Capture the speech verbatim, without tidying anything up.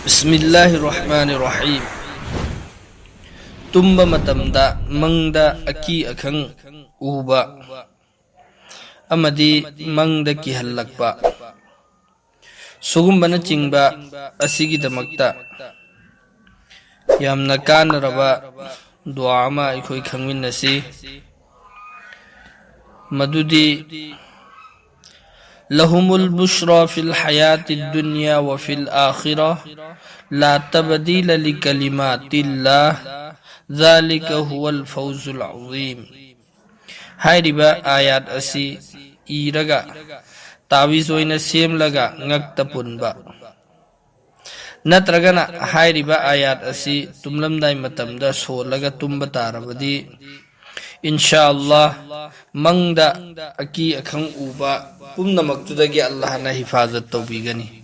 بسم الله الرحمن الرحيم. ꯇꯨꯝꯕ ꯃꯇꯝꯗ ꯃꯪꯗ ꯑꯀꯤ ꯑꯈꯪ ꯎꯕ ꯑꯃꯗꯤ ꯃꯪꯗ ꯀꯤꯍꯜꯂꯛꯄ, ꯁꯤꯒꯨꯝꯕꯅꯆꯤꯡꯕ ꯑꯁꯤꯒꯤꯗꯃꯛꯇ ꯌꯥꯝꯅ ꯀꯥꯟꯅꯔꯕ ꯗꯨꯋꯥ ꯑꯃ ꯑꯩꯈꯣꯏ ꯈꯪꯃꯤꯟꯅꯁꯤ꯫ ꯃꯗꯨꯗꯤ لهم البشرى في الحياة الدنيا وفي الآخرة لا تبديل لكلمات الله ذلك هو الفوز العظيم ꯍꯥꯏꯔꯤꯕ ꯑꯥꯌꯥꯠ ꯑꯁꯤ ꯏꯔꯒ ꯇꯥꯋꯤꯖ ꯑꯣꯏꯅ ꯁꯦꯝꯂꯒ ꯉꯛꯇ ꯄꯨꯟꯕ, ꯅꯠꯇ꯭ꯔꯒꯅ ꯍꯥꯏꯔꯤꯕ ꯑꯥꯌꯥꯠ ꯑꯁꯤ ꯇꯨꯝꯂꯝꯗꯥꯏ ꯃꯇꯝꯗ ꯁꯣꯜꯂꯒ ꯇꯨꯝꯕ ꯇꯥꯔꯕꯗꯤ, ꯏꯟꯁꯥ ꯑꯜꯂꯥꯍ, ꯃꯪꯗ ꯑꯀꯤ ꯑꯈꯪ ꯎꯕ ꯄꯨꯝꯅꯃꯛꯇꯨꯗꯒꯤ ꯑꯜꯂꯥꯍꯅ ꯍꯤꯐꯥꯖꯠ ꯇꯧꯕꯤꯒꯅꯤ꯫